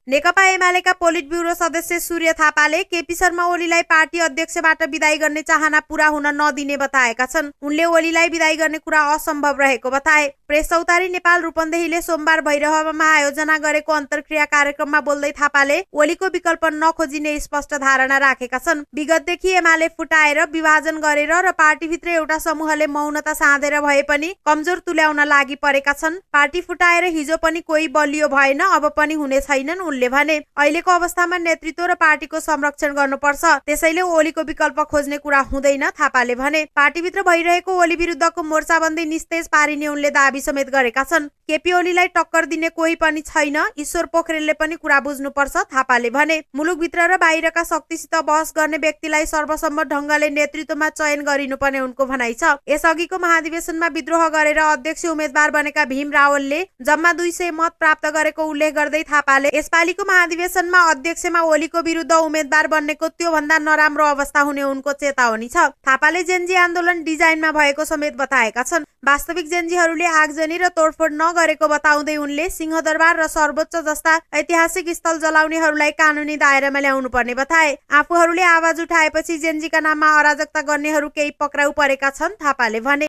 नेकपा एमालेका पोलिट ब्युरो सदस्य सूर्य थापाले केपी शर्मा ओलीलाई पार्टी अध्यक्षबाट विदाई गर्ने चाहना पूरा हुन नदिने बताएका छन्। उनले ओलीलाई विदाई गर्ने कुरा असम्भव रहेको बताए। प्रेस चौतारी नेपाल रूपन्देहीले सोमबार भैरहवामा आयोजना गरेको अन्तर्क्रिया कार्यक्रममा बोल्दै थापाले ओलीको विकल्प नखोजिने स्पष्ट धारणा राखेका छन्। विगतदेखि एमाले फुटाएर विभाजन गरेर र पार्टीभित्र एउटा समूहले मौनता साधेर भए पनि कमजोर तुल्याउन लागि परेका छन्। पार्टी फुटाएर हिजो पनि कोही बलियो भएन, अब पनि हुने छैनन् उनले भने। अहिलेको अवस्थामा नेतृत्व र पार्टीको संरक्षण गर्नुपर्छ, त्यसैले ओलीको विकल्प खोज्ने कुरा हुँदैन, थापाले भने। पार्टीभित्र भइरहेको ओली विरुद्धको मोर्चाबन्दी निस्तेज पारिने उनले दाबी समेत गरेका छन्। केपी ओलीलाई टक्कर दिने कोही पनि छैन, ईश्वर पोखरेलले पनि कुरा बुझ्नुपर्छ, थापाले भने। मुलुकभित्र र बाहिरका शक्तिसित बहस गर्ने व्यक्तिलाई सर्वसम्मत ढंगले नेतृत्वमा चयन गरिनुपर्ने उनको भनाइ छ। यसअघिको महाधिवेशनमा विद्रोह गरेर अध्यक्ष उम्मेद्वार बनेका भीम रावलले जम्मा 200 मत प्राप्त गरेको उल्लेख गर्दै थापाले यसपालिको महाधिवेशनमा अध्यक्षमा ओलीको विरुद्ध उम्मेद्वार बन्नेको त्यो भन्दा नराम्रो अवस्था हुने उनको चेतावनी छ। थापाले जेन्जी आन्दोलन डिजाइनमा भएको समेत बताएका छन्। वास्तविक जेन्जीहरूले आगजनी र तोडफोड नगरेको बताउँदै उनले सिंहदरबार र सर्वोच्च जस्ता ऐतिहासिक स्थल जलाउनेहरूलाई कानुनी दायरामा ल्याउनु पर्ने बताए। आफूहरूले आवाज उठाएपछि जेन्जीका नाममा अराजकता गर्नेहरू केही पक्राउ परेका छन्, थापाले भने।